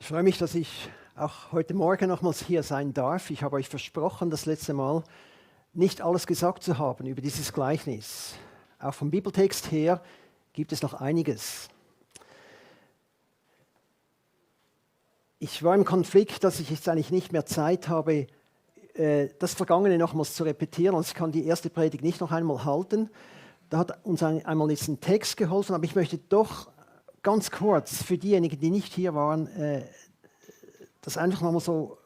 freue mich, dass ich auch heute Morgen nochmals hier sein darf. Ich habe euch versprochen, das letzte Mal nicht alles gesagt zu haben über dieses Gleichnis. Auch vom Bibeltext her gibt es noch einiges. Ich war im Konflikt, dass ich jetzt eigentlich nicht mehr Zeit habe, das Vergangene nochmals zu repetieren. Also ich kann die erste Predigt nicht noch einmal halten. Da hat uns einmal jetzt ein Text geholfen, aber ich möchte doch ganz kurz für diejenigen, die nicht hier waren, das einfach nochmal so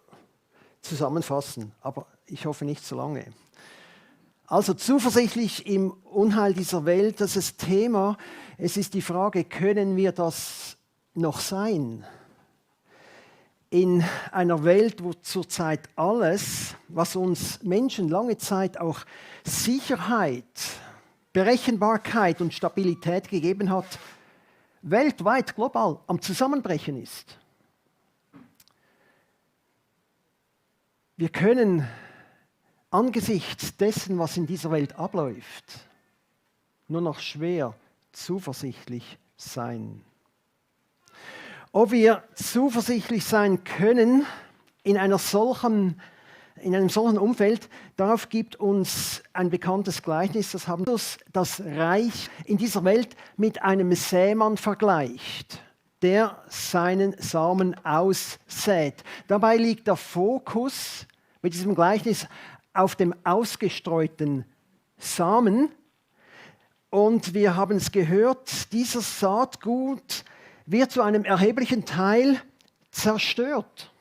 zusammenfassen. Aber ich hoffe nicht so lange. Also zuversichtlich im Unheil dieser Welt, das ist das Thema. Es ist die Frage, können wir das noch sein? In einer Welt, wo zurzeit alles, was uns Menschen lange Zeit auch Sicherheit, Berechenbarkeit und Stabilität gegeben hat, weltweit, global am Zusammenbrechen ist. Wir können angesichts dessen, was in dieser Welt abläuft, nur noch schwer zuversichtlich sein. Ob wir zuversichtlich sein können in einem solchen Umfeld, darauf gibt uns ein bekanntes Gleichnis, das haben das Reich in dieser Welt mit einem Sämann vergleicht, der seinen Samen aussät. Dabei liegt der Fokus mit diesem Gleichnis auf dem ausgestreuten Samen. Und wir haben es gehört, dieser Saatgut wird zu einem erheblichen Teil zerstört,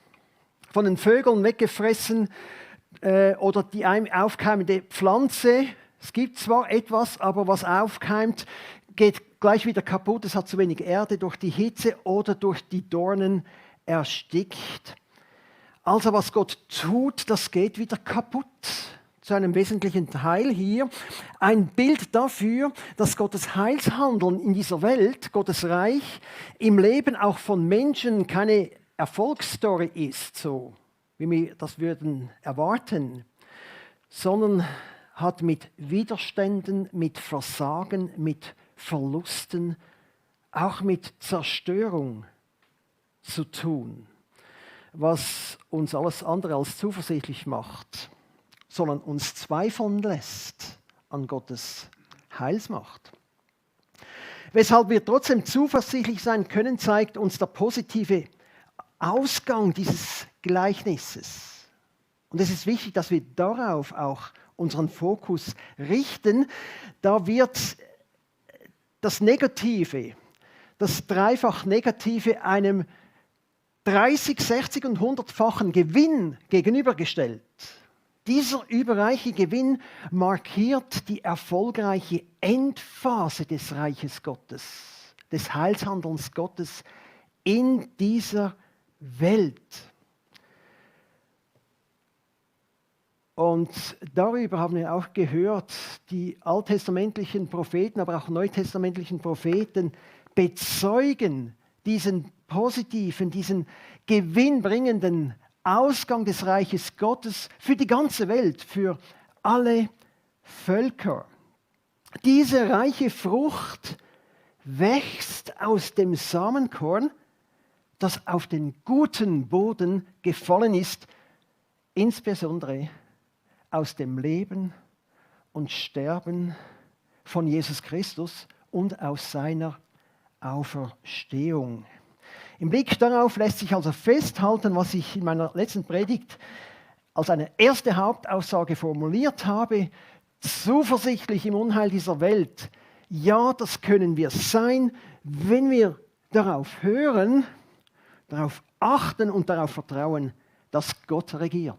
von den Vögeln weggefressen oder die aufkeimende Pflanze. Es gibt zwar etwas, aber was aufkeimt, geht gleich wieder kaputt. Es hat zu wenig Erde durch die Hitze oder durch die Dornen erstickt. Also was Gott tut, das geht wieder kaputt. Zu einem wesentlichen Teil hier ein Bild dafür, dass Gottes Heilshandeln in dieser Welt, Gottes Reich, im Leben auch von Menschen keine Erfolgsstory ist, so wie wir das würden erwarten, sondern hat mit Widerständen, mit Versagen, mit Verlusten, auch mit Zerstörung zu tun, was uns alles andere als zuversichtlich macht, sondern uns zweifeln lässt an Gottes Heilsmacht. Weshalb wir trotzdem zuversichtlich sein können, zeigt uns der positive Ausgang dieses Gleichnisses. Und es ist wichtig, dass wir darauf auch unseren Fokus richten. Da wird das Negative, das dreifach Negative einem 30-, 60- und 100-fachen Gewinn gegenübergestellt. Dieser überreiche Gewinn markiert die erfolgreiche Endphase des Reiches Gottes, des Heilshandelns Gottes in dieser Welt. Und darüber haben wir auch gehört, die alttestamentlichen Propheten, aber auch neutestamentlichen Propheten bezeugen diesen positiven, diesen gewinnbringenden Ausgang des Reiches Gottes für die ganze Welt, für alle Völker. Diese reiche Frucht wächst aus dem Samenkorn, das auf den guten Boden gefallen ist, insbesondere aus dem Leben und Sterben von Jesus Christus und aus seiner Auferstehung. Im Blick darauf lässt sich also festhalten, was ich in meiner letzten Predigt als eine erste Hauptaussage formuliert habe: zuversichtlich im Unheil dieser Welt. Ja, das können wir sein, wenn wir darauf hören, darauf achten und darauf vertrauen, dass Gott regiert.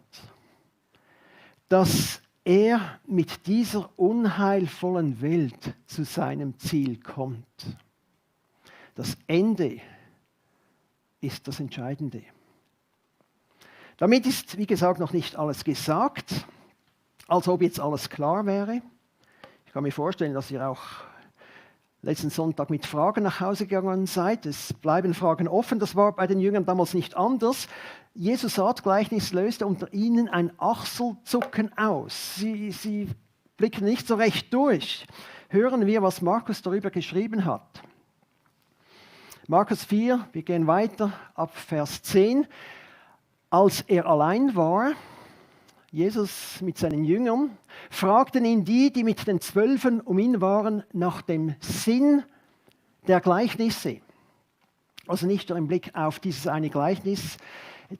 Dass er mit dieser unheilvollen Welt zu seinem Ziel kommt. Das Ende ist das Entscheidende. Damit ist, wie gesagt, noch nicht alles gesagt, als ob jetzt alles klar wäre. Ich kann mir vorstellen, dass ihr auch letzten Sonntag mit Fragen nach Hause gegangen seid. Es bleiben Fragen offen. Das war bei den Jüngern damals nicht anders. Jesus Saatgleichnis löste unter ihnen ein Achselzucken aus. Sie blicken nicht so recht durch. Hören wir, was Markus darüber geschrieben hat. Markus 4, wir gehen weiter ab Vers 10. Als er allein war, Jesus mit seinen Jüngern, fragten ihn die mit den 12 um ihn waren, nach dem Sinn der Gleichnisse. Also nicht nur im Blick auf dieses eine Gleichnis,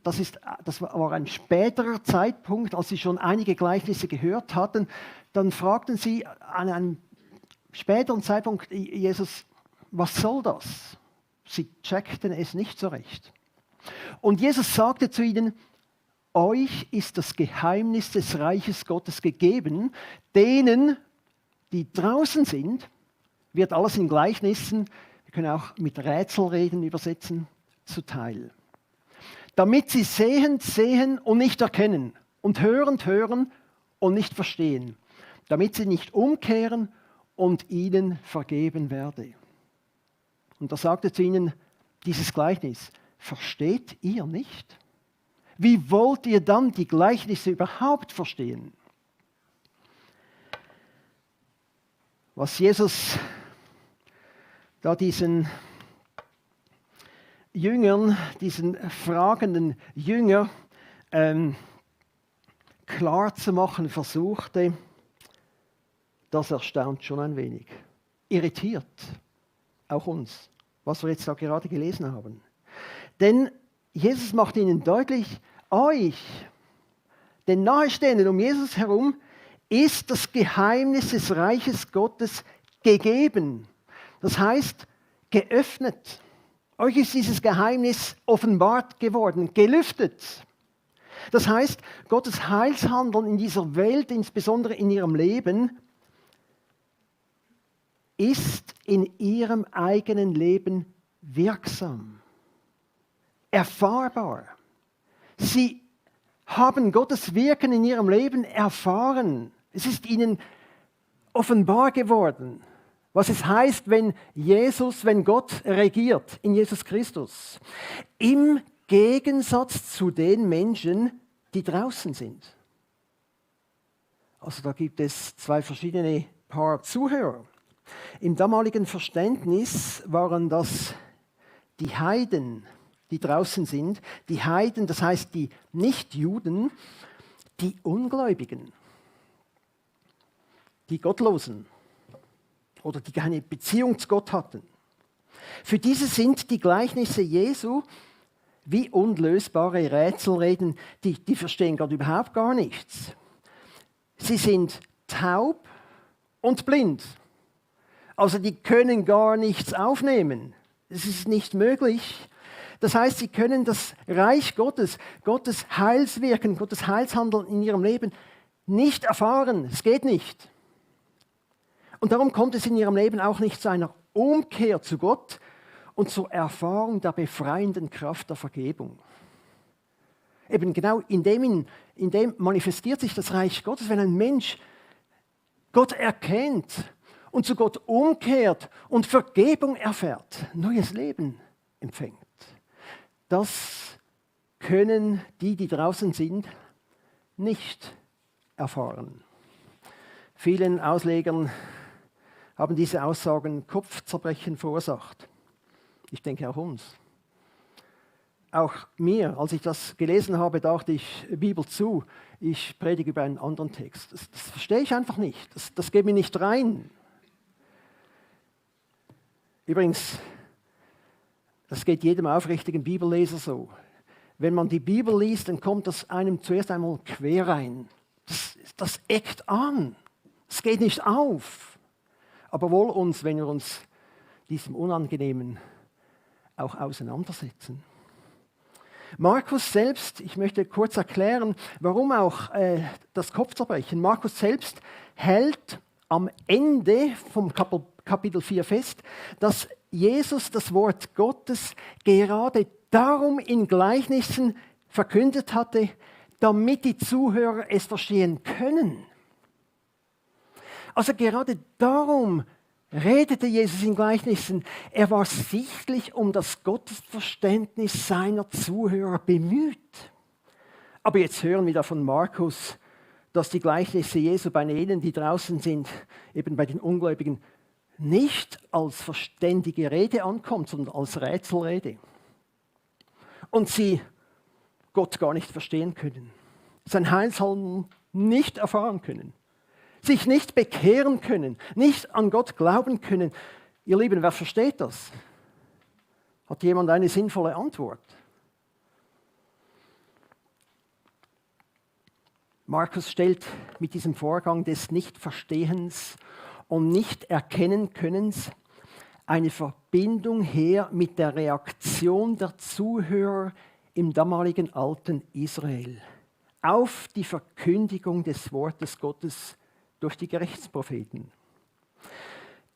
das war ein späterer Zeitpunkt, als sie schon einige Gleichnisse gehört hatten. Dann fragten sie an einem späteren Zeitpunkt Jesus, was soll das? Sie checkten es nicht so recht. Und Jesus sagte zu ihnen, euch ist das Geheimnis des Reiches Gottes gegeben, denen, die draußen sind, wird alles in Gleichnissen, wir können auch mit Rätselreden übersetzen, zuteil. Damit sie sehend sehen und nicht erkennen und hörend hören und nicht verstehen, damit sie nicht umkehren und ihnen vergeben werde. Und er sagte zu ihnen dieses Gleichnis, versteht ihr nicht? Wie wollt ihr dann die Gleichnisse überhaupt verstehen? Was Jesus da diesen Jüngern, diesen fragenden Jünger klar zu machen versuchte, das erstaunt schon ein wenig. Irritiert auch uns, was wir jetzt da gerade gelesen haben. Denn Jesus macht ihnen deutlich, euch, den Nahestehenden um Jesus herum, ist das Geheimnis des Reiches Gottes gegeben. Das heißt, geöffnet. Euch ist dieses Geheimnis offenbart geworden, gelüftet. Das heißt, Gottes Heilshandeln in dieser Welt, insbesondere in ihrem Leben, ist in ihrem eigenen Leben wirksam, erfahrbar. Sie haben Gottes Wirken in ihrem Leben erfahren. Es ist ihnen offenbar geworden, was es heißt, wenn Gott regiert in Jesus Christus. Im Gegensatz zu den Menschen, die draußen sind. Also da gibt es zwei verschiedene Paar Zuhörer. Im damaligen Verständnis waren das die Heiden, die draußen sind, die Heiden, das heißt die Nichtjuden, die Ungläubigen, die Gottlosen oder die keine Beziehung zu Gott hatten. Für diese sind die Gleichnisse Jesu wie unlösbare Rätselreden, die verstehen gerade überhaupt gar nichts. Sie sind taub und blind. Also die können gar nichts aufnehmen. Es ist nicht möglich. Das heißt, sie können das Reich Gottes, Gottes Heilswirken, Gottes Heilshandeln in ihrem Leben nicht erfahren. Es geht nicht. Und darum kommt es in ihrem Leben auch nicht zu einer Umkehr zu Gott und zur Erfahrung der befreienden Kraft der Vergebung. Eben genau in dem manifestiert sich das Reich Gottes, wenn ein Mensch Gott erkennt und zu Gott umkehrt und Vergebung erfährt, neues Leben empfängt. Das können die draußen sind, nicht erfahren. Vielen Auslegern haben diese Aussagen Kopfzerbrechen verursacht. Ich denke auch uns. Auch mir, als ich das gelesen habe, dachte ich, Bibel zu, ich predige über einen anderen Text. Das verstehe ich einfach nicht. Das geht mir nicht rein. Übrigens, das geht jedem aufrichtigen Bibelleser so. Wenn man die Bibel liest, dann kommt das einem zuerst einmal quer rein. Das eckt an. Es geht nicht auf. Aber wohl uns, wenn wir uns diesem Unangenehmen auch auseinandersetzen. Markus selbst, ich möchte kurz erklären, warum auch das Kopfzerbrechen. Markus selbst hält am Ende vom Kapitel 4 fest, dass Jesus das Wort Gottes gerade darum in Gleichnissen verkündet hatte, damit die Zuhörer es verstehen können. Also gerade darum redete Jesus in Gleichnissen. Er war sichtlich um das Gottesverständnis seiner Zuhörer bemüht. Aber jetzt hören wir da von Markus, dass die Gleichnisse Jesu bei denen, die draußen sind, eben bei den Ungläubigen, nicht als verständige Rede ankommt, sondern als Rätselrede. Und sie Gott gar nicht verstehen können, sein Heilshandeln nicht erfahren können, sich nicht bekehren können, nicht an Gott glauben können. Ihr Lieben, wer versteht das? Hat jemand eine sinnvolle Antwort? Markus stellt mit diesem Vorgang des Nichtverstehens und Nicht-Erkennen-Könnens eine Verbindung her mit der Reaktion der Zuhörer im damaligen alten Israel auf die Verkündigung des Wortes Gottes durch die Gerichtspropheten.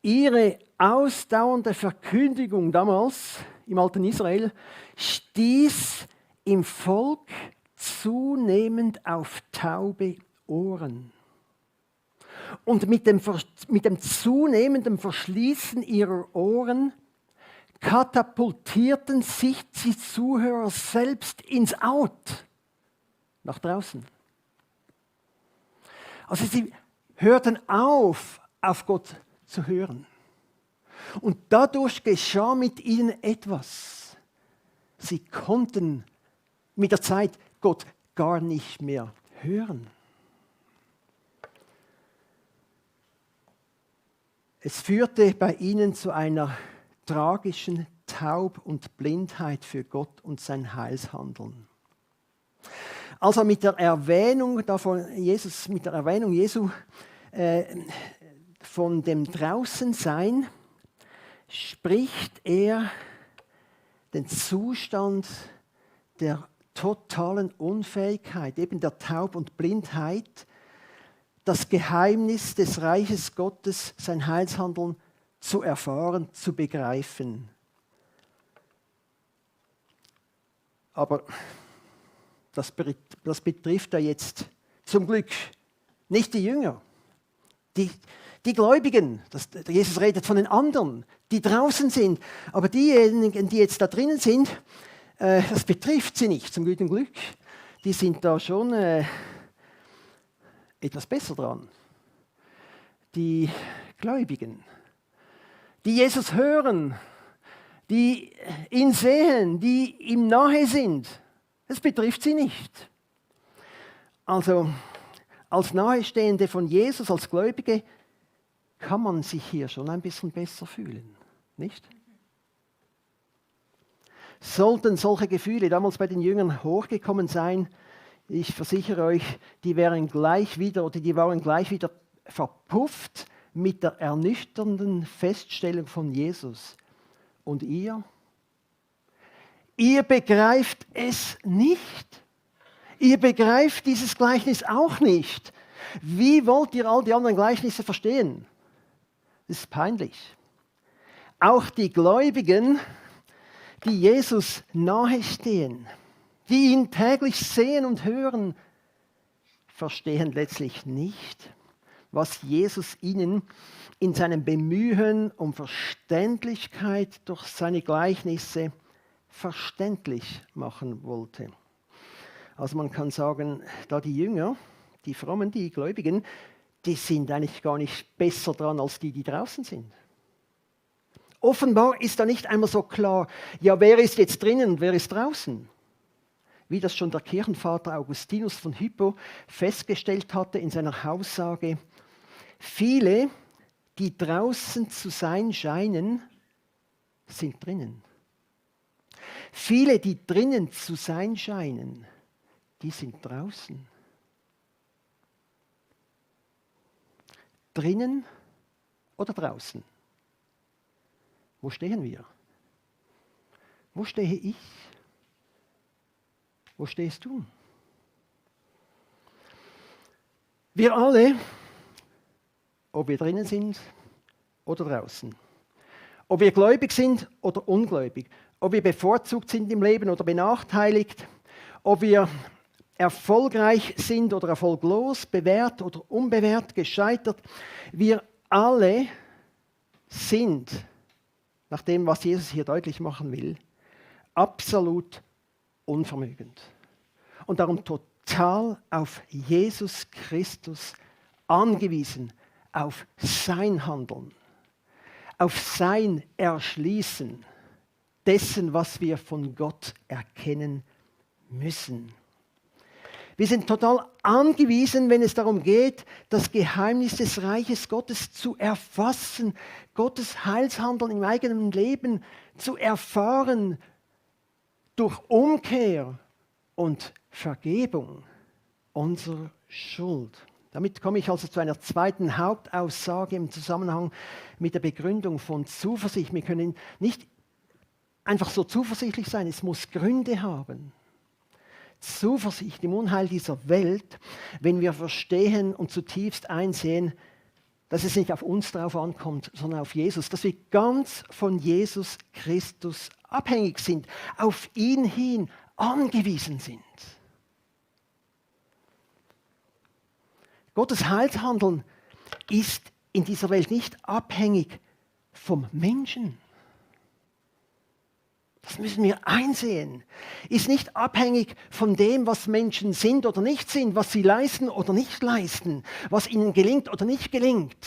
Ihre ausdauernde Verkündigung damals im alten Israel stieß im Volk zunehmend auf taube Ohren. Und mit dem zunehmenden Verschließen ihrer Ohren katapultierten sich die Zuhörer selbst ins Out, nach draußen. Also sie hörten auf Gott zu hören. Und dadurch geschah mit ihnen etwas. Sie konnten mit der Zeit Gott gar nicht mehr hören. Es führte bei ihnen zu einer tragischen Taub- und Blindheit für Gott und sein Heilshandeln. Also mit der Erwähnung Jesu von dem Draußensein spricht er den Zustand der totalen Unfähigkeit, eben der Taub- und Blindheit, das Geheimnis des Reiches Gottes, sein Heilshandeln zu erfahren, zu begreifen. Aber das betrifft ja jetzt zum Glück nicht die Jünger, die Gläubigen. Jesus redet von den anderen, die draußen sind. Aber diejenigen, die jetzt da drinnen sind, das betrifft sie nicht, zum guten Glück. Die sind da schon etwas besser dran. Die Gläubigen, die Jesus hören, die ihn sehen, die ihm nahe sind, das betrifft sie nicht. Also als Nahestehende von Jesus, als Gläubige, kann man sich hier schon ein bisschen besser fühlen, nicht? Sollten solche Gefühle damals bei den Jüngern hochgekommen sein, ich versichere euch, die waren gleich wieder verpufft mit der ernüchternden Feststellung von Jesus. Und ihr? Ihr begreift es nicht. Ihr begreift dieses Gleichnis auch nicht. Wie wollt ihr all die anderen Gleichnisse verstehen? Das ist peinlich. Auch die Gläubigen, die Jesus nahestehen, die ihn täglich sehen und hören, verstehen letztlich nicht, was Jesus ihnen in seinem Bemühen um Verständlichkeit durch seine Gleichnisse verständlich machen wollte. Also man kann sagen, da die Jünger, die Frommen, die Gläubigen, die sind eigentlich gar nicht besser dran als die draußen sind. Offenbar ist da nicht einmal so klar, ja, wer ist jetzt drinnen und wer ist draußen? Wie das schon der Kirchenvater Augustinus von Hippo festgestellt hatte in seiner Aussage: Viele, die draußen zu sein scheinen, sind drinnen. Viele, die drinnen zu sein scheinen, die sind draußen. Drinnen oder draußen? Wo stehen wir? Wo stehe ich? Wo stehst du? Wir alle, ob wir drinnen sind oder draußen, ob wir gläubig sind oder ungläubig, ob wir bevorzugt sind im Leben oder benachteiligt, ob wir erfolgreich sind oder erfolglos, bewährt oder unbewährt, gescheitert, wir alle sind, nach dem, was Jesus hier deutlich machen will, absolut unvermögend. Und darum total auf Jesus Christus angewiesen, auf sein Handeln. auf sein Erschließen dessen, was wir von Gott erkennen müssen. Wir sind total angewiesen, wenn es darum geht, das Geheimnis des Reiches Gottes zu erfassen, Gottes Heilshandeln im eigenen Leben zu erfahren, durch Umkehr und Vergebung unserer Schuld. Damit komme ich also zu einer zweiten Hauptaussage im Zusammenhang mit der Begründung von Zuversicht. Wir können nicht einfach so zuversichtlich sein, es muss Gründe haben. Zuversicht im Unheil dieser Welt, wenn wir verstehen und zutiefst einsehen, dass es nicht auf uns drauf ankommt, sondern auf Jesus, dass wir ganz von Jesus Christus abhängig sind, auf ihn hin angewiesen sind. Gottes Heilshandeln ist in dieser Welt nicht abhängig vom Menschen. Das müssen wir einsehen. Ist nicht abhängig von dem, was Menschen sind oder nicht sind, was sie leisten oder nicht leisten, was ihnen gelingt oder nicht gelingt.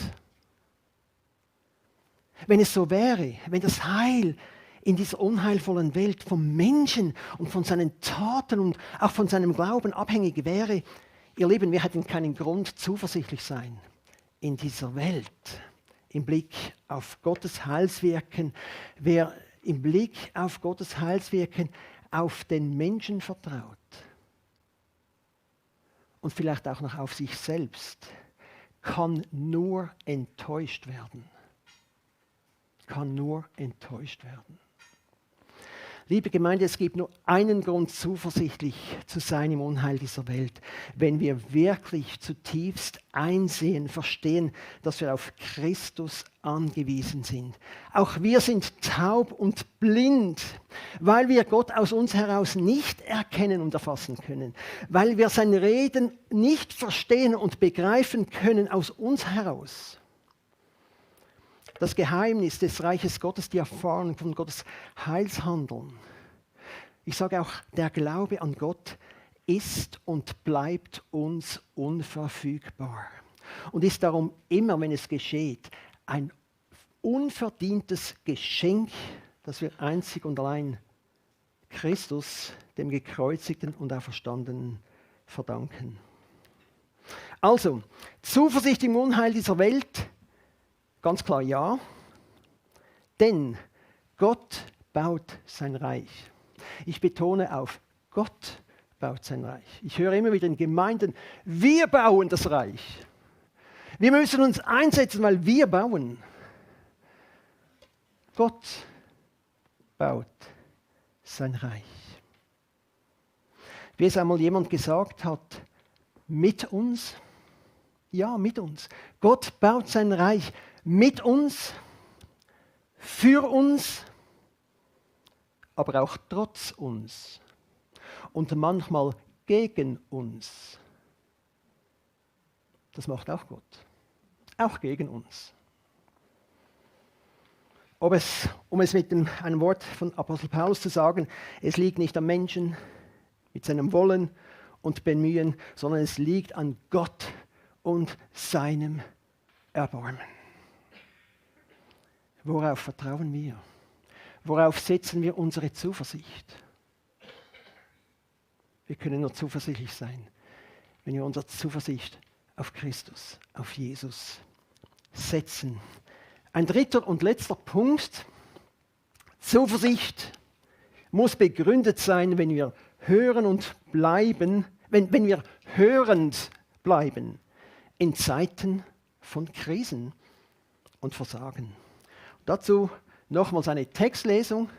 Wenn es so wäre, wenn das Heil in dieser unheilvollen Welt vom Menschen und von seinen Taten und auch von seinem Glauben abhängig wäre, ihr Lieben, wir hätten keinen Grund zuversichtlich sein in dieser Welt. Im Blick auf Gottes Heilswirken, wer im Blick auf Gottes Heilswirken auf den Menschen vertraut und vielleicht auch noch auf sich selbst, kann nur enttäuscht werden. Kann nur enttäuscht werden. Liebe Gemeinde, es gibt nur einen Grund, zuversichtlich zu sein im Unheil dieser Welt, wenn wir wirklich zutiefst einsehen, verstehen, dass wir auf Christus angewiesen sind. Auch wir sind taub und blind, weil wir Gott aus uns heraus nicht erkennen und erfassen können, weil wir sein Reden nicht verstehen und begreifen können aus uns heraus. Das Geheimnis des Reiches Gottes, die Erfahrung von Gottes Heilshandeln. Ich sage auch, der Glaube an Gott ist und bleibt uns unverfügbar. Und ist darum immer, wenn es geschieht, ein unverdientes Geschenk, das wir einzig und allein Christus, dem Gekreuzigten und Auferstandenen, verdanken. Also, Zuversicht im Unheil dieser Welt. Ganz klar ja, denn Gott baut sein Reich. Ich betone auf, Gott baut sein Reich. Ich höre immer wieder in Gemeinden, wir bauen das Reich. Wir müssen uns einsetzen, weil wir bauen. Gott baut sein Reich. Wie es einmal jemand gesagt hat, mit uns, ja, mit uns. Gott baut sein Reich mit uns, für uns, aber auch trotz uns und manchmal gegen uns. Das macht auch Gott, auch gegen uns. Um es mit einem Wort von Apostel Paulus zu sagen, es liegt nicht am Menschen mit seinem Wollen und Bemühen, sondern es liegt an Gott und seinem Erbarmen. Worauf vertrauen wir? Worauf setzen wir unsere Zuversicht? Wir können nur zuversichtlich sein, wenn wir unsere Zuversicht auf Christus, auf Jesus setzen. Ein dritter und letzter Punkt. Zuversicht muss begründet sein, wenn wir hören und bleiben, wenn wir hörend bleiben in Zeiten von Krisen und Versagen. Dazu nochmals eine Textlesung.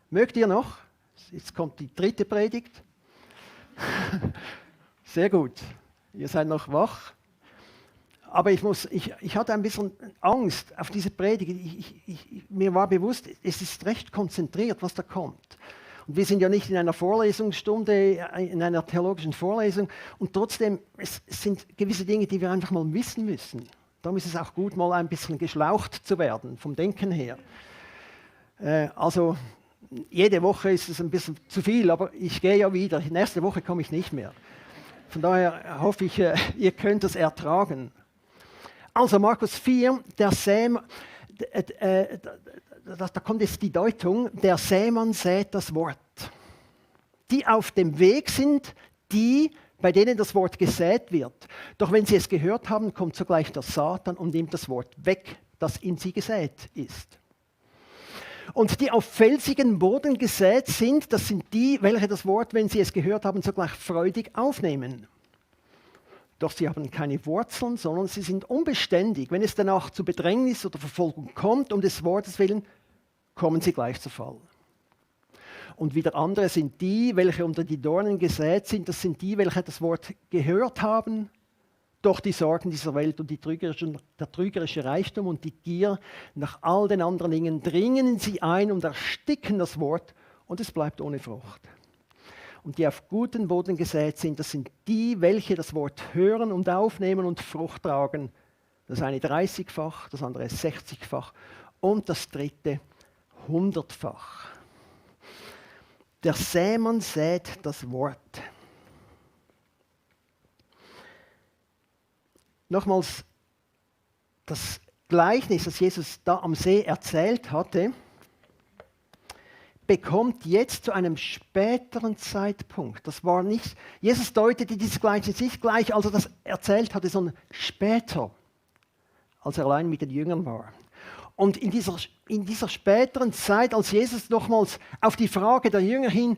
Mögt ihr noch? Jetzt kommt die dritte Predigt. Sehr gut. Ihr seid noch wach. Aber ich hatte ein bisschen Angst auf diese Predigt. Mir war bewusst, es ist recht konzentriert, was da kommt. Und wir sind ja nicht in einer Vorlesungsstunde, in einer theologischen Vorlesung. Und trotzdem, es sind gewisse Dinge, die wir einfach mal wissen müssen. Darum ist es auch gut, mal ein bisschen geschlaucht zu werden, vom Denken her. Also, jede Woche ist es ein bisschen zu viel, aber ich gehe ja wieder. Nächste Woche komme ich nicht mehr. Von daher hoffe ich, ihr könnt es ertragen. Also Markus 4, da kommt jetzt die Deutung, der Sämann sät das Wort. Die auf dem Weg sind, die, bei denen das Wort gesät wird. Doch wenn sie es gehört haben, kommt sogleich der Satan und nimmt das Wort weg, das in sie gesät ist. Und die auf felsigen Boden gesät sind, das sind die, welche das Wort, wenn sie es gehört haben, sogleich freudig aufnehmen. Doch sie haben keine Wurzeln, sondern sie sind unbeständig. Wenn es danach zu Bedrängnis oder Verfolgung kommt, um des Wortes willen, kommen sie gleich zu Fall. Und wieder andere sind die, welche unter die Dornen gesät sind, das sind die, welche das Wort gehört haben, doch die Sorgen dieser Welt und der trügerische Reichtum und die Gier nach all den anderen Dingen dringen in sie ein und ersticken das Wort und es bleibt ohne Frucht. Und die auf guten Boden gesät sind, das sind die, welche das Wort hören und aufnehmen und Frucht tragen. Das eine 30-fach, das andere 60-fach und das dritte 100-fach. Der Sämann sät das Wort. Nochmals, das Gleichnis, das Jesus da am See erzählt hatte, bekommt jetzt zu einem späteren Zeitpunkt. Das war nicht, Jesus deutete dieses Gleichnis nicht gleich, als er das erzählt hatte, sondern später, als er allein mit den Jüngern war. Und in dieser späteren Zeit, als Jesus nochmals auf die Frage der Jünger hin,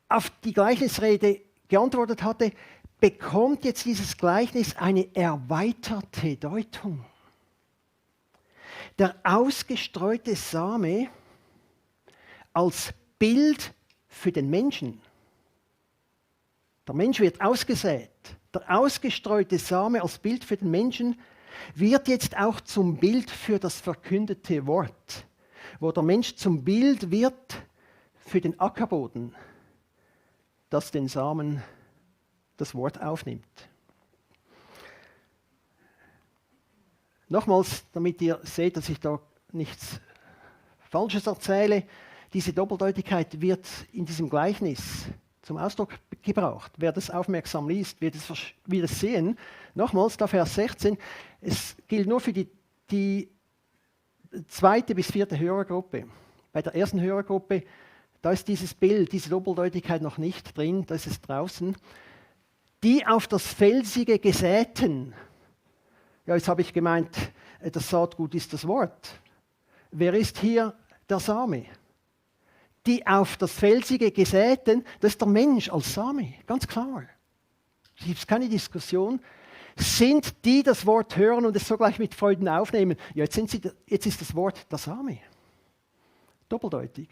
auf die Gleichnisrede geantwortet hatte, bekommt jetzt dieses Gleichnis eine erweiterte Deutung. Der ausgestreute Same als Bild für den Menschen. Der Mensch wird ausgesät. Der ausgestreute Same als Bild für den Menschen wird jetzt auch zum Bild für das verkündete Wort, wo der Mensch zum Bild wird für den Ackerboden, das den Samen, das Wort aufnimmt. Nochmals, damit ihr seht, dass ich da nichts Falsches erzähle, diese Doppeldeutigkeit wird in diesem Gleichnis zum Ausdruck gebraucht. Wer das aufmerksam liest, wird es sehen. Nochmals, da Vers 16, es gilt nur für die zweite bis vierte Hörergruppe. Bei der ersten Hörergruppe, da ist dieses Bild, diese Doppeldeutigkeit noch nicht drin, da ist es draußen. Die auf das Felsige gesäten. Ja, jetzt habe ich gemeint, das Saatgut ist das Wort. Wer ist hier der Same? Die auf das Felsige gesäten, das ist der Mensch als Same, ganz klar. Es gibt keine Diskussion. Sind die das Wort hören und es sogleich mit Freuden aufnehmen? Ja, jetzt ist das Wort der Same. Doppeldeutig.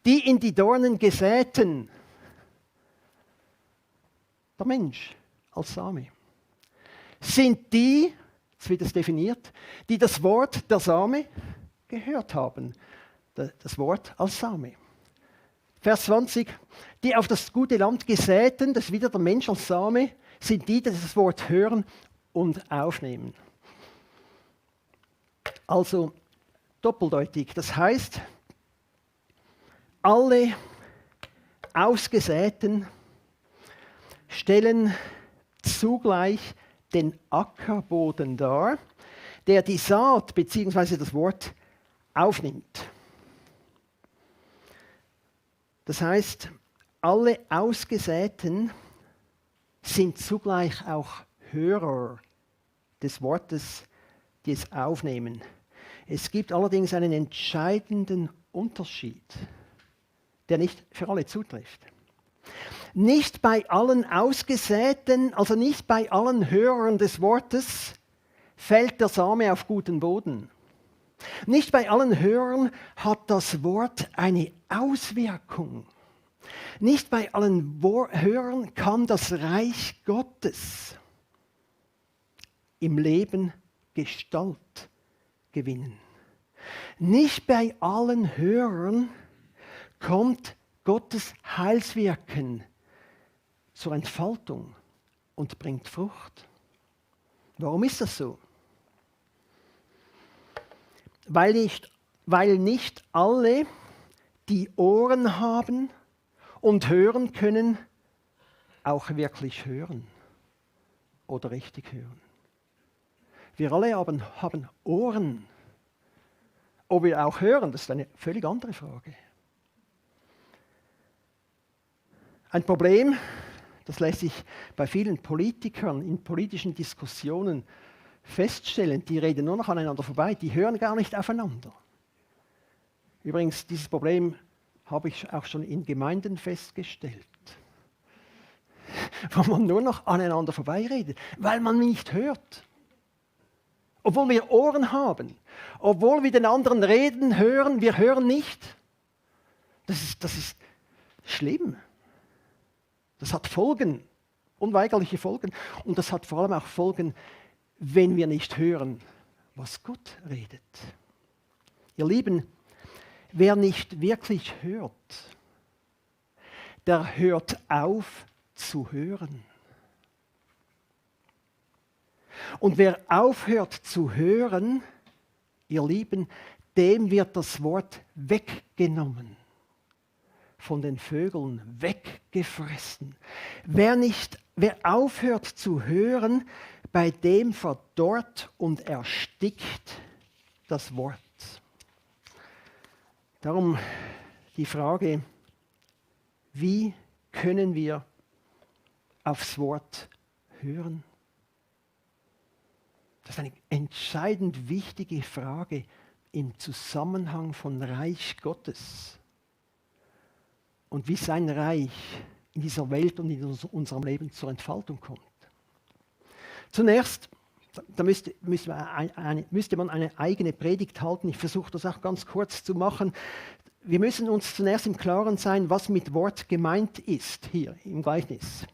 Die in die Dornen gesäten, der Mensch als Same. Sind die, jetzt wird es definiert, die das Wort der Same gehört haben. Das Wort als Same. Vers 20, die auf das gute Land gesäten, das ist wieder der Mensch als Same, sind die, die das Wort hören und aufnehmen. Also doppeldeutig, das heißt, alle Ausgesäten stellen zugleich den Ackerboden dar, der die Saat bzw. das Wort aufnimmt. Das heißt, alle Ausgesäten sind zugleich auch Hörer des Wortes, die es aufnehmen. Es gibt allerdings einen entscheidenden Unterschied, der nicht für alle zutrifft. Nicht bei allen Ausgesäten, also nicht bei allen Hörern des Wortes, fällt der Same auf guten Boden. Nicht bei allen Hörern hat das Wort eine Auswirkung. Nicht bei allen Hörern kann das Reich Gottes im Leben Gestalt gewinnen. Nicht bei allen Hörern kommt Gottes Heilswirken zur Entfaltung und bringt Frucht. Warum ist das so? Weil nicht alle, die Ohren haben und hören können, auch wirklich hören oder richtig hören. Wir alle haben Ohren Ob wir auch hören, das ist eine völlig andere Frage. Ein Problem, das lässt sich bei vielen Politikern in politischen Diskussionen feststellen, die reden nur noch aneinander vorbei, die hören gar nicht aufeinander. Übrigens, dieses Problem habe ich auch schon in Gemeinden festgestellt, wo man nur noch aneinander vorbeiredet, weil man nicht hört. Obwohl wir Ohren haben, obwohl wir den anderen reden, hören, wir hören nicht. Das ist schlimm. Das hat Folgen, unweigerliche Folgen. Und das hat vor allem auch Folgen, wenn wir nicht hören, was Gott redet. Ihr Lieben, wer nicht wirklich hört, der hört auf zu hören. Und wer aufhört zu hören, ihr Lieben, dem wird das Wort weggenommen, von den Vögeln weggefressen. Wer aufhört zu hören, bei dem verdorrt und erstickt das Wort. Darum die Frage, wie können wir aufs Wort hören? Das ist eine entscheidend wichtige Frage im Zusammenhang von Reich Gottes und wie sein Reich in dieser Welt und in unserem Leben zur Entfaltung kommt. Zunächst, da müsste man eine eigene Predigt halten. Ich versuche das auch ganz kurz zu machen. Wir müssen uns zunächst im Klaren sein, was mit Wort gemeint ist hier im Gleichnis.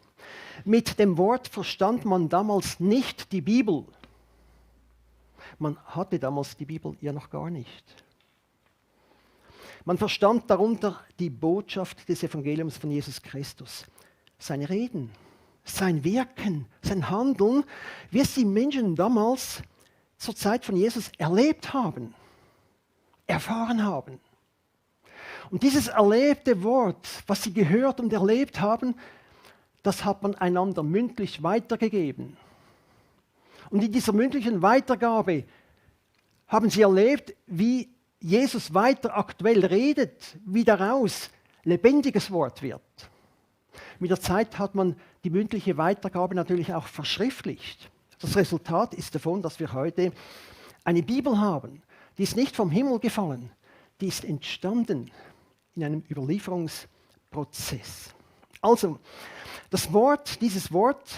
Mit dem Wort verstand man damals nicht die Bibel. Man hatte damals die Bibel ja noch gar nicht. Man verstand darunter die Botschaft des Evangeliums von Jesus Christus. Seine Reden, sein Wirken, sein Handeln, wie es die Menschen damals zur Zeit von Jesus erlebt haben, erfahren haben. Und dieses erlebte Wort, was sie gehört und erlebt haben, das hat man einander mündlich weitergegeben. Und in dieser mündlichen Weitergabe haben sie erlebt, wie Jesus weiter aktuell redet, wie daraus lebendiges Wort wird. Mit der Zeit hat man die mündliche Weitergabe natürlich auch verschriftlicht. Das Resultat ist davon, dass wir heute eine Bibel haben. Die ist nicht vom Himmel gefallen, die ist entstanden in einem Überlieferungsprozess. Also, dieses Wort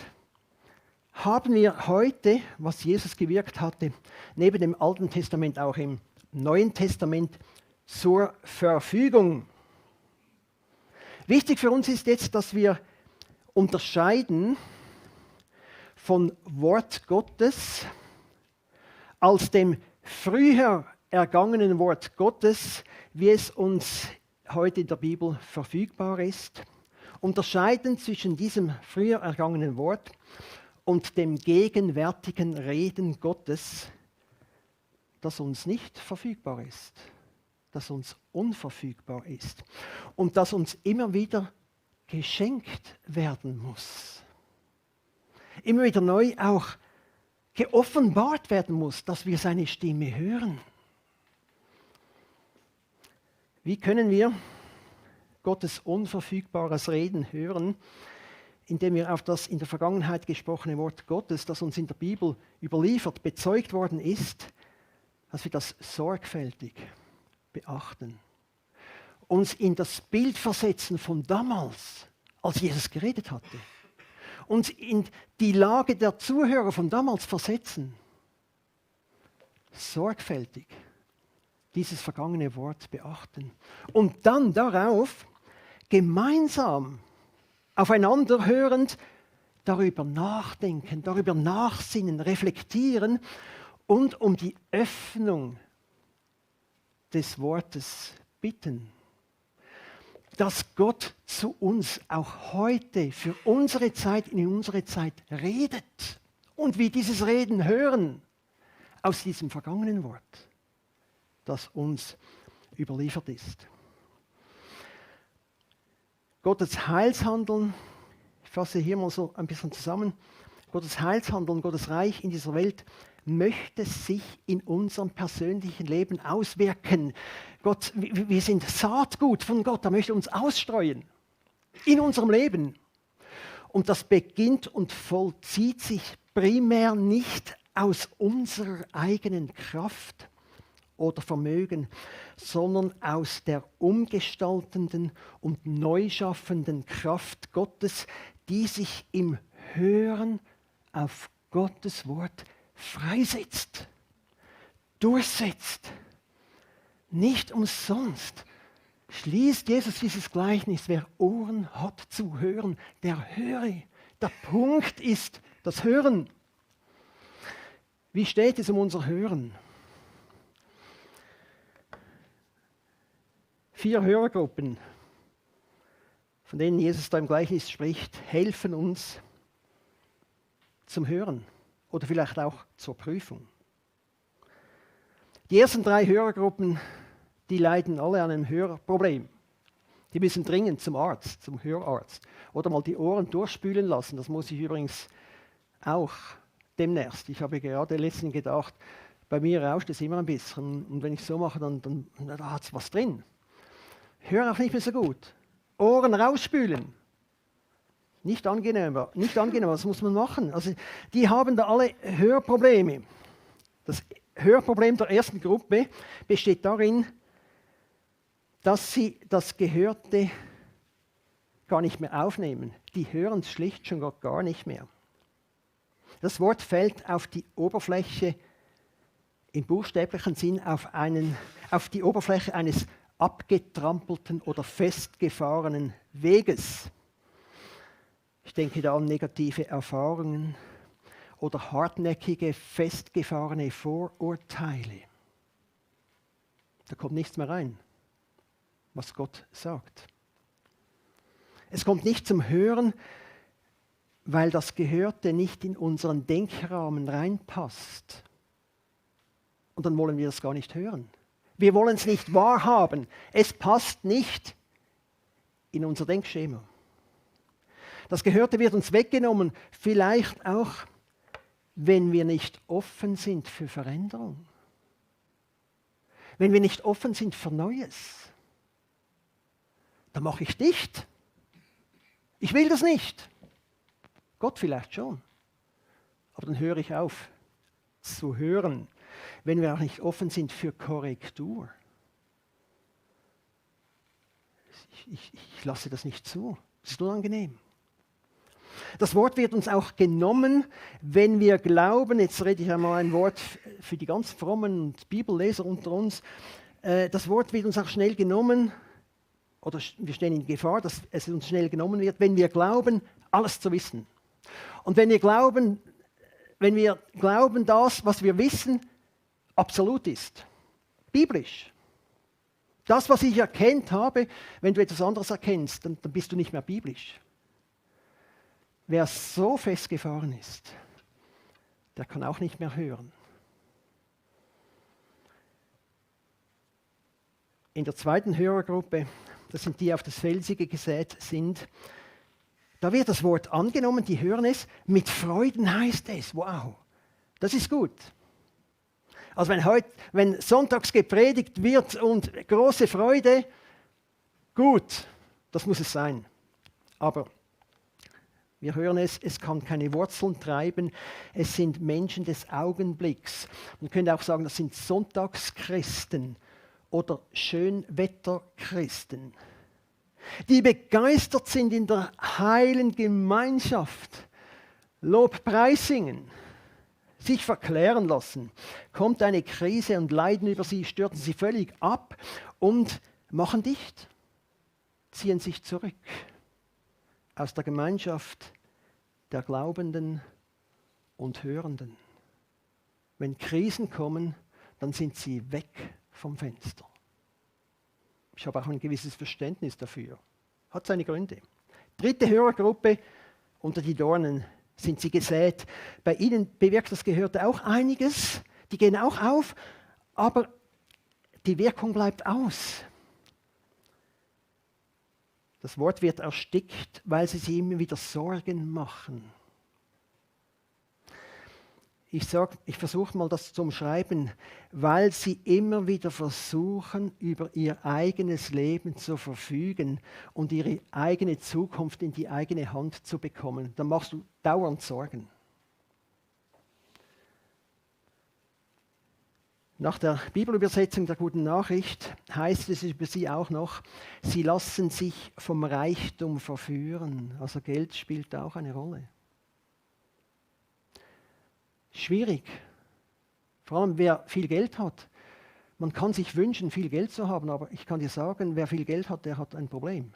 haben wir heute, was Jesus gewirkt hatte, neben dem Alten Testament auch im Neuen Testament zur Verfügung. Wichtig für uns ist jetzt, dass wir unterscheiden von Wort Gottes als dem früher ergangenen Wort Gottes, wie es uns heute in der Bibel verfügbar ist. Unterscheiden zwischen diesem früher ergangenen Wort und dem gegenwärtigen Reden Gottes, das uns nicht verfügbar ist, das uns unverfügbar ist und das uns immer wieder geschenkt werden muss. Immer wieder neu auch geoffenbart werden muss, dass wir seine Stimme hören. Wie können wir Gottes unverfügbares Reden hören, indem wir auf das in der Vergangenheit gesprochene Wort Gottes, das uns in der Bibel überliefert, bezeugt worden ist, dass wir das sorgfältig beachten. Uns in das Bild versetzen von damals, als Jesus geredet hatte. Uns in die Lage der Zuhörer von damals versetzen. Sorgfältig dieses vergangene Wort beachten. Und dann darauf gemeinsam aufeinander hörend darüber nachdenken, darüber nachsinnen, reflektieren und um die Öffnung des Wortes bitten. Dass Gott zu uns auch heute für unsere Zeit, in unsere Zeit redet und wir dieses Reden hören aus diesem vergangenen Wort, das uns überliefert ist. Gottes Heilshandeln, ich fasse hier mal so ein bisschen zusammen, Gottes Heilshandeln, Gottes Reich in dieser Welt möchte sich in unserem persönlichen Leben auswirken. Gott, wir sind Saatgut von Gott, er möchte uns ausstreuen in unserem Leben. Und das beginnt und vollzieht sich primär nicht aus unserer eigenen Kraft oder Vermögen, sondern aus der umgestaltenden und neu schaffenden Kraft Gottes, die sich im Hören auf Gottes Wort freisetzt, durchsetzt. Nicht umsonst schließt Jesus dieses Gleichnis: Wer Ohren hat zu hören, der höre. Der Punkt ist das Hören. Wie steht es um unser Hören? 4 Hörergruppen, von denen Jesus da im Gleichnis spricht, helfen uns zum Hören oder vielleicht auch zur Prüfung. Die ersten 3 Hörergruppen, die leiden alle an einem Hörproblem. Die müssen dringend zum Arzt, zum Hörarzt. Oder mal die Ohren durchspülen lassen. Das muss ich übrigens auch demnächst. Ich habe gerade letztens gedacht, bei mir rauscht es immer ein bisschen. Und wenn ich so mache, dann da hat es was drin. Hören auch nicht mehr so gut. Ohren rausspülen. Nicht angenehm, was muss man machen? Also die haben da alle Hörprobleme. Das Hörproblem der ersten Gruppe besteht darin, dass sie das Gehörte gar nicht mehr aufnehmen. Die hören es schlicht schon gar nicht mehr. Das Wort fällt auf die Oberfläche, im buchstäblichen Sinn auf die Oberfläche eines abgetrampelten oder festgefahrenen Weges. Ich denke da an negative Erfahrungen oder hartnäckige, festgefahrene Vorurteile. Da kommt nichts mehr rein, was Gott sagt. Es kommt nicht zum Hören, weil das Gehörte nicht in unseren Denkrahmen reinpasst. Und dann wollen wir das gar nicht hören. Wir wollen es nicht wahrhaben. Es passt nicht in unser Denkschema. Das Gehörte wird uns weggenommen, vielleicht auch, wenn wir nicht offen sind für Veränderung. Wenn wir nicht offen sind für Neues. Dann mache ich dicht. Ich will das nicht. Gott vielleicht schon. Aber dann höre ich auf zu hören, wenn wir auch nicht offen sind für Korrektur. Ich lasse das nicht zu. Das ist unangenehm. Das Wort wird uns auch genommen, wenn wir glauben, jetzt rede ich einmal ein Wort für die ganz frommen Bibelleser unter uns, das Wort wird uns auch schnell genommen, oder wir stehen in Gefahr, dass es uns schnell genommen wird, wenn wir glauben, alles zu wissen. Und wenn wir glauben, das, was wir wissen, absolut ist, biblisch. Das, was ich erkannt habe, wenn du etwas anderes erkennst, dann bist du nicht mehr biblisch. Wer so festgefahren ist, der kann auch nicht mehr hören. In der zweiten Hörergruppe, das sind die, die auf das Felsige gesät sind, da wird das Wort angenommen, die hören es, mit Freuden heißt es. Wow, das ist gut. Also wenn sonntags gepredigt wird und große Freude, gut, das muss es sein. Aber wir hören es kann keine Wurzeln treiben. Es sind Menschen des Augenblicks. Man könnte auch sagen, das sind Sonntagschristen oder Schönwetterchristen, die begeistert sind in der heilen Gemeinschaft, Lobpreis singen, sich verklären lassen. Kommt eine Krise und Leiden über sie, stürzen sie völlig ab und machen dicht, ziehen sich zurück aus der Gemeinschaft der Glaubenden und Hörenden. Wenn Krisen kommen, dann sind sie weg vom Fenster. Ich habe auch ein gewisses Verständnis dafür. Hat seine Gründe. Dritte Hörergruppe, unter die Dornen sind sie gesät. Bei ihnen bewirkt das Gehörte auch einiges. Die gehen auch auf, aber die Wirkung bleibt aus. Das Wort wird erstickt, weil sie sich immer wieder Sorgen machen. Ich versuche mal das zu umschreiben, weil sie immer wieder versuchen, über ihr eigenes Leben zu verfügen und ihre eigene Zukunft in die eigene Hand zu bekommen. Dann machst du dauernd Sorgen. Nach der Bibelübersetzung der Guten Nachricht heißt es über sie auch noch, sie lassen sich vom Reichtum verführen. Also Geld spielt auch eine Rolle. Schwierig, vor allem wer viel Geld hat. Man kann sich wünschen, viel Geld zu haben, aber ich kann dir sagen, wer viel Geld hat, der hat ein Problem.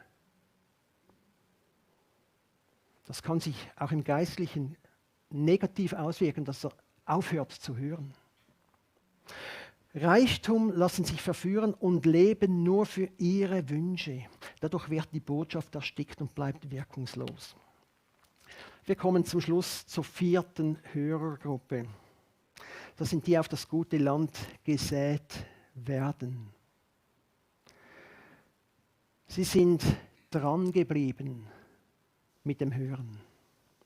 Das kann sich auch im Geistlichen negativ auswirken, dass er aufhört zu hören. Reichtum lassen sich verführen und leben nur für ihre Wünsche. Dadurch wird die Botschaft erstickt und bleibt wirkungslos. Wir kommen zum Schluss zur 4. Hörergruppe. Das sind die auf das gute Land gesät werden. Sie sind dran geblieben mit dem Hören,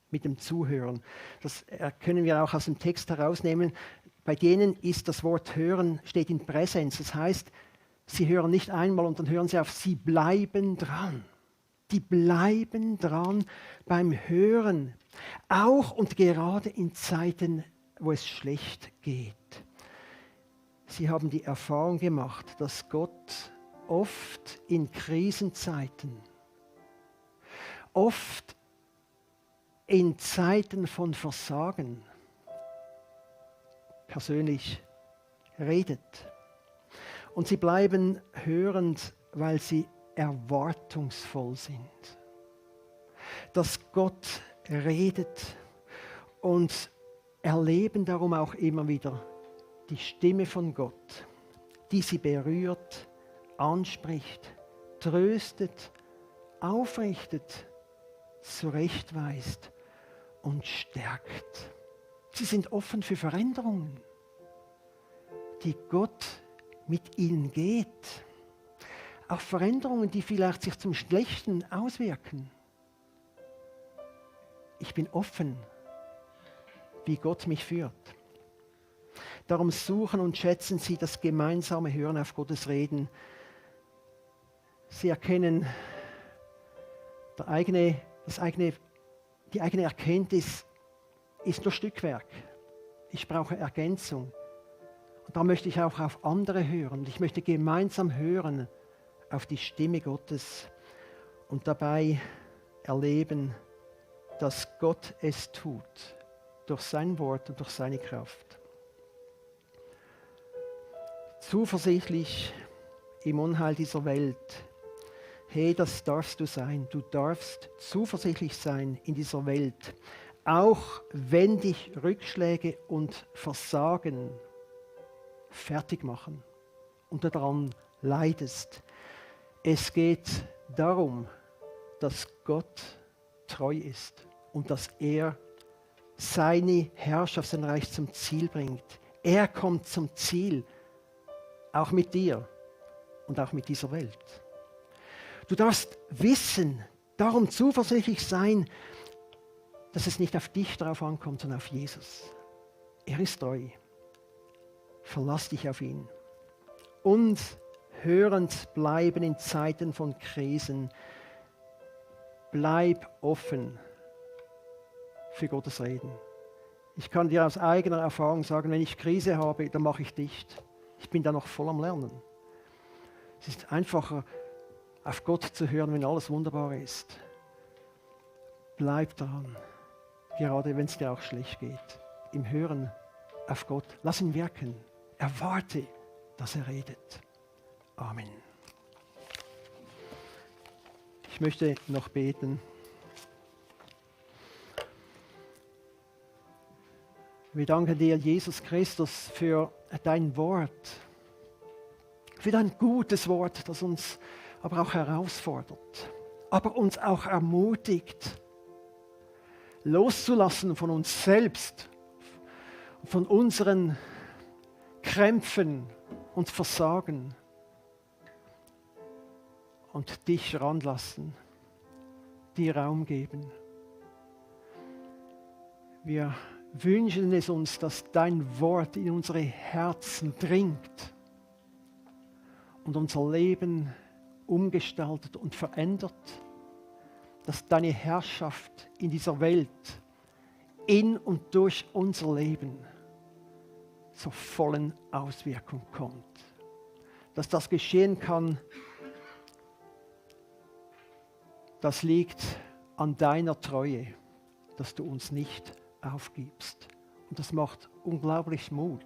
mit dem Zuhören. Das können wir auch aus dem Text herausnehmen. Bei denen ist das Wort hören, steht in Präsenz. Das heißt, sie hören nicht einmal und dann hören sie auf, sie bleiben dran. Die bleiben dran beim Hören, auch und gerade in Zeiten, wo es schlecht geht. Sie haben die Erfahrung gemacht, dass Gott oft in Krisenzeiten, oft in Zeiten von Versagen persönlich redet. Und sie bleiben hörend, weil sie erwartungsvoll sind. Dass Gott redet und erleben darum auch immer wieder die Stimme von Gott, die sie berührt, anspricht, tröstet, aufrichtet, zurechtweist und stärkt. Sie sind offen für Veränderungen, die Gott mit ihnen geht. Auch Veränderungen, die vielleicht sich zum Schlechten auswirken. Ich bin offen, wie Gott mich führt. Darum suchen und schätzen Sie das gemeinsame Hören auf Gottes Reden. Sie erkennen die eigene Erkenntnis ist nur Stückwerk. Ich brauche Ergänzung. Und da möchte ich auch auf andere hören. Ich möchte gemeinsam hören auf die Stimme Gottes und dabei erleben, dass Gott es tut, durch sein Wort und durch seine Kraft. Zuversichtlich im Unheil dieser Welt. Hey, das darfst du sein. Du darfst zuversichtlich sein in dieser Welt. Auch wenn dich Rückschläge und Versagen fertig machen und du daran leidest. Es geht darum, dass Gott treu ist und dass er seine Herrschaft, sein Reich zum Ziel bringt. Er kommt zum Ziel, auch mit dir und auch mit dieser Welt. Du darfst wissen, darum zuversichtlich sein, dass es nicht auf dich drauf ankommt, sondern auf Jesus. Er ist treu. Verlass dich auf ihn. Und hörend bleiben in Zeiten von Krisen. Bleib offen für Gottes Reden. Ich kann dir aus eigener Erfahrung sagen, wenn ich Krise habe, dann mache ich dicht. Ich bin da noch voll am Lernen. Es ist einfacher, auf Gott zu hören, wenn alles wunderbar ist. Bleib dran, gerade wenn es dir auch schlecht geht. Im Hören auf Gott. Lass ihn wirken. Erwarte, dass er redet. Amen. Ich möchte noch beten. Wir danken dir, Jesus Christus, für dein Wort. Für dein gutes Wort, das uns aber auch herausfordert, aber uns auch ermutigt, loszulassen von uns selbst, von unseren Krämpfen und Versagen und dich ranlassen, dir Raum geben. Wir wünschen es uns, dass dein Wort in unsere Herzen dringt und unser Leben umgestaltet und verändert, dass deine Herrschaft in dieser Welt in und durch unser Leben zur vollen Auswirkung kommt. Dass das geschehen kann, das liegt an deiner Treue, dass du uns nicht aufgibst. Und das macht unglaublich Mut.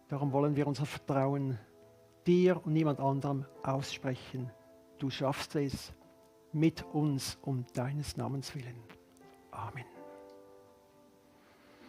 Darum wollen wir unser Vertrauen dir und niemand anderem aussprechen. Du schaffst es mit uns um deines Namens willen. Amen.